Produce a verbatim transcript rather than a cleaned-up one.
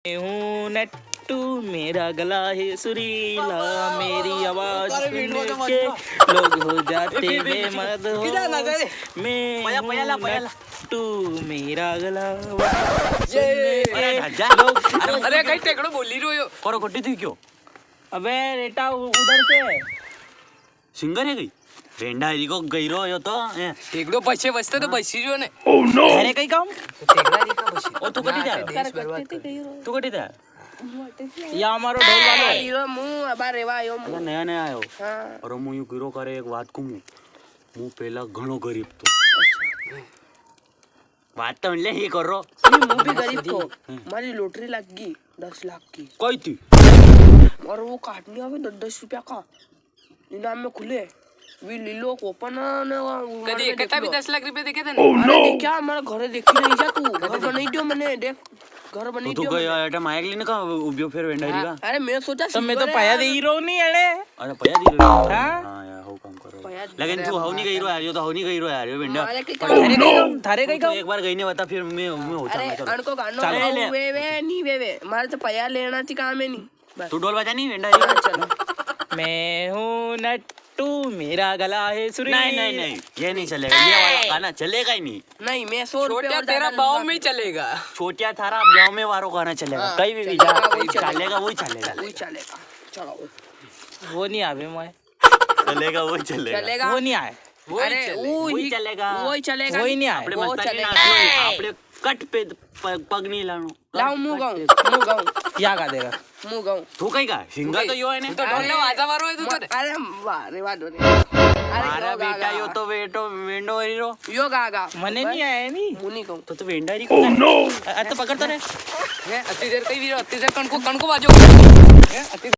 मैं हूँ नट्टू, मेरा गला है सुरीला, मेरी आवाज सुन के लोग हो जाते हैं मदहोश। मैं हूँ नट्टू, मेरा गला सुन के लोग। अरे कई टेकड़ो बोली रो यो। करो कटी थी क्यों? अबे रेटा उ-, उधर से। सिंगर है कई? वेंडा री को गई रो यो तो, ए। टेकड़ो बचे बचते तो बची जो ने। Oh no! अरे कई काम? तो टेकड़ा री का बची। ओ, तू कटी जा? देश बर्बाद कर। तू कटी जा? या हमारो ढोल वालो है। यो मु अबार रेवा आयो मु। अरे नया नया आयो। हाँ। अरे मु यूं गिरो करे एक बात को मु। मु पहला घणो गरीब तो। अच्छा। बात तो ले ही करो। नहीं, मु भी गरीब तो। हम्म। मारी लॉटरी लग गई दस लाख की। कोई थी? और वो काटनी आवे दस दस रुपया का। इनाम में खुले। वी लीलो कोपन ने वो कदी मारे एक देख लो। दस लाख रुपया देखे थे ना? अरे देख्या, हमारे घरे देखी नहीं जा तू। घर बनाई दियो मने, देख। घर बनाई दियो मने। तो एटा माइक लेने का उब्यो फेर वेंडा री का? अरे मैं सोचा तो मैं तो सिल्वर पया है। दे ही रो नहीं अड़े। अरे पया दे ही रो। हाँ? हाँ यार, हो काम करो। पया दे। लेकिन तू हव नहीं गई रो यार, यो तो हव नहीं गई रो यार, यो वेंडा। अरे कई काम? थारे कई काम? एक बार गई ने बता, फिर मैं, मैं होता अरे मैं, चलो। अनको गानो चलो। वे, वे, नहीं वे, वे। मारे तो पया लेना थी काम है नहीं। तू ढोल बजा नहीं, वेंडा। हाँ, चलो। मैं हूँ नट्टू, मेरा गला है सुरीला। नहीं, नहीं, नहीं, ये नहीं चलेगा, ये वाला गाना चलेगा ही नहीं। नहीं, मैं सौ रुपया छोटिया और तेरा ज्यादा बाव लूंगा। में चलेगा। छोटिया थारा ब्याव में वारो गाना चलेगा। हाँ, कहीं भी चलेगा, जा, वही चलेगा। चलेगा, वही चलेगा। वही चलेगा। चलो। वो नहीं आवे मोए। चलेगा, वही चलेगा। चलेगा। वो नहीं आए। वही अरे, चलेगा। वो वही ही, चलेगा। वही चलेगा। वही नहीं आए। आपणे वो मस्तानी चलेगा। नाचनो है, आपणे कट पे प-, पग नहीं लानो। लाओ, मु गाऊं, मु गाऊं। या गा देगा। मु गाऊं। तू कई गा? सिंगर तो यो है ने। तो ढोल ले, आजा मारो है तू तो। अरे, वाह रे, वाह रे। अरे, मारा यो गा, बेटा, गा। यो तो बेटो, वेंडो ही रो। यो गा, गा। मने नहीं आया नहीं। मु नहीं गाऊं। तो तू वेंडा ही। Oh no! अ-, अ, तो पकड़ तो रे। ये अति देर कई भी रो, अति देर कणको, कणको बाजो। ये अति